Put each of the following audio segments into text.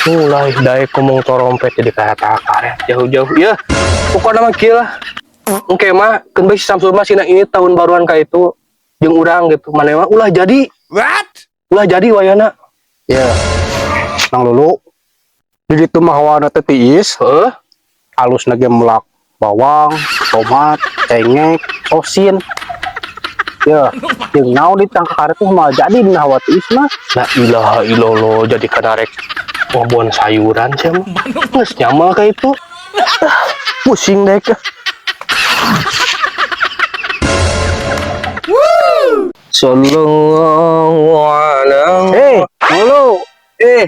Mulai daek ngomong torompet jadi kayak karet jauh-jauh ya. Pokoknya mah kieu lah. Oke mah, keun bae si Samsul mah sina ini tahun baruan ka itu jeung urang gitu. Maneh mah ulah jadi. What? Ulah jadi wayana. Ya. Nang Lulu. Di ditu mah hawana teh tiis, Heeh. alus ge melak bawang, tomat, cengek, sosin. Ya, jeung naon di tangka karet tuh mah jadi dina hawa tiis mah. La ilaha illallah, jadi kana rek ngebon sayuran sih mah. Geus nyamal ka itu. Ah, pusing deh ke. Sallallahu alaihi. Eh, Lulu. Eh.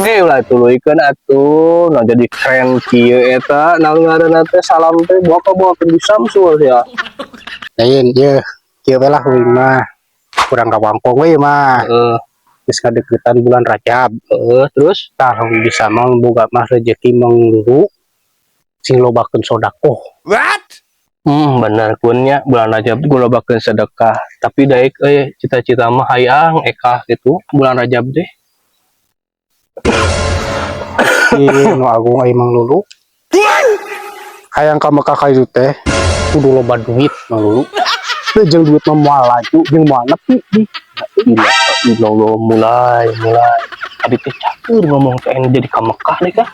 Eh, ulah tuluykeun atuh. Nah, jadi keren kieu eta. Naon ngaranna teh salam teh bawa ka di Samsul ya. Lain, ye, kieu we lah uing mah. Kurang kawangkong we mah. Heeh. Geus ngadeukeutan bulan Rajab. Heeh, terus Tah bisa mah boga mah rezeki Mang Lulu sing lobakeun sodakoh. What? Bener kunnya bulan Rajab gue lobakeun sedekah. Tapi daek euy cita-cita mah hayang ekah gitu bulan Rajab deh. Ih, nu agung ai Mang Lulu. Hayang ka Mekah ka itu teh kudu loba duit Mang Lulu. Teu jeung duit mah moal laju jeung moal nepi di. Ilaha illallah, mulai mulai. Tadi teh catur ngomong teh jadi ka Mekah deh kah?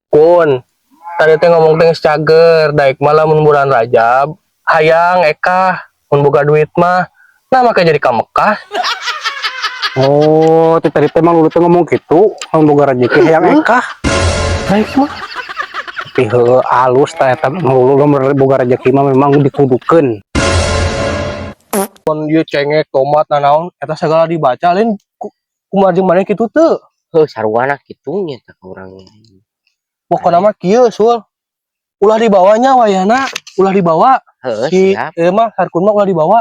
Kun, tadi teh ngomong teh geus cager, daek mah lamun bulan Rajab hayang ekah mun boga duit mah. Nah, maka jadi ka Mekah. Oh, teh tadi teh Mang Lulu teh ngomong gitu, mun boga rezeki hayang ekah. Daek mah. Tapi heueuh alus tah eta Mang Lulu lamun boga rezeki mah memang dikudukeun. Mun ieu cengek, tomat, nanaon eta segala dibaca lain kumaha jeung maneh kitu teu. Heuh, sarwana kitu nya tah urang. Pokona mah kieu, Sul. Ulah dibawanya wayahna, ulah dibawa. Heuh, Si siap. ieu mah Sarkun mah ulah dibawa.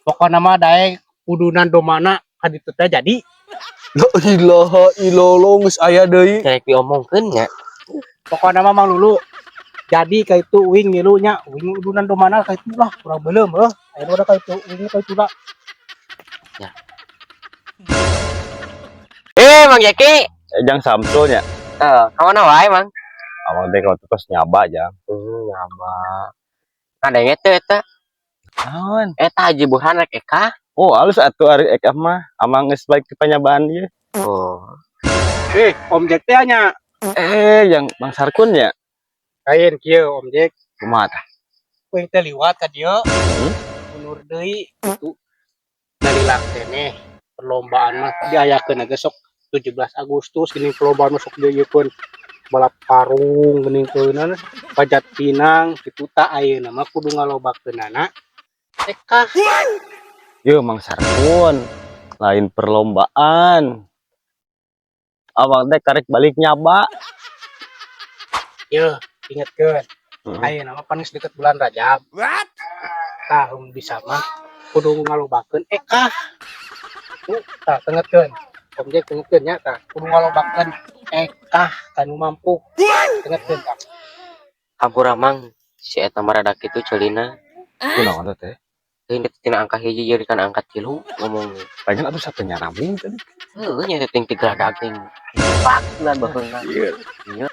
Pokona mah daek kudunan domana ka ditu teh jadi. La ilaha illallah, geus aya deui. Rek diomongkeun nya. Pokona mah Mang Lulu jadi ka itu uing ngilu nya, uing udunan domana ka itu lah kurang belum heuh. Aya udah ka itu uing ka itu lah. Eh, Mang Jeki. Jang Samsul nya. Eh, ka mana wae, Mang? Amang teh kalau terus nyaba jang. Nyaba. Kadenge teh eta. Naon? Eta Haji Burhan rek eka. Oh, alus atuh ari ekah mah. Amang geus balik ke panyabaan ieu. Oh. Eh, Om Jack teh nya. Eh, yang Bang Sarkun ya? Lain kieu Om Jack. Kumaha tah? Uing teh liwat ka dieu. Hmm? Mundur deui kitu. Dari keneh perlombaan mah diayakeun ge sok 17 Agustus geuning, perlombaan mah sok dieukeun balap karung geuning keunan panjat pinang kitu. Tah, ayeuna mah kudu ngalobakeunana ekah. Yo Mang Sarkun, lain perlombaan. Abang teh karek balik nyaba. Ye, ingetkeun. Ayeuna mah pan geus deket bulan Rajab. What? Tah, bisa mah kudu ngalobakeun ekah. Tuh, tah tengetkeun. Om Jack tengetkeun nya, tah kudu ngalobakeun ekah kanu mampu. Tengetkeun tah. Hampura, Mang, si eta mah rada kitu ceulina. Kunaon teh? Teuing teh tina angka 1 jadi kana angka 3 ngomongnya. Pengen atuh satu nyarabung tadi. Heuh nya teh ting tiga daging. Pak lan baheulna. Iya. Iya.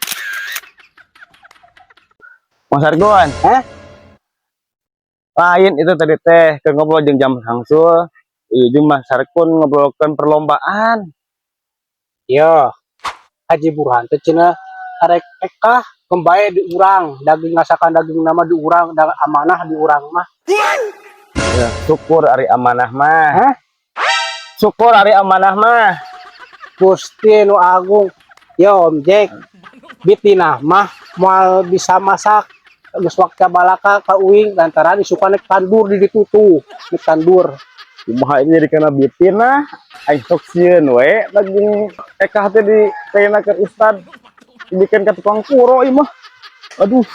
Mang Sarkun. Hah? Lain itu tadi teh ke ngobrol jeung jam hangsul. Ieu jeung Mang Sarkun ngobrolkeun perlombaan. Yo, Haji Burhan teh cenah arek ekah kembae di urang, daging ngasakan daging nama di urang, da amanah di urang mah. Ya, syukur ari amanah mah. Hah? Syukur ari amanah mah. Gusti nu agung. Yo Om Jack, bitinah mah moal bisa masak. Geus waktu balaka ka uing lantaran isukan nek tandur di ditu tuh, nek tandur. Kumaha ini jadi kana bitin nah. Aing sok sieun we daging ekah teh di kayana ke ustad. Dibikin ka tukang kuro ieu mah. Aduh.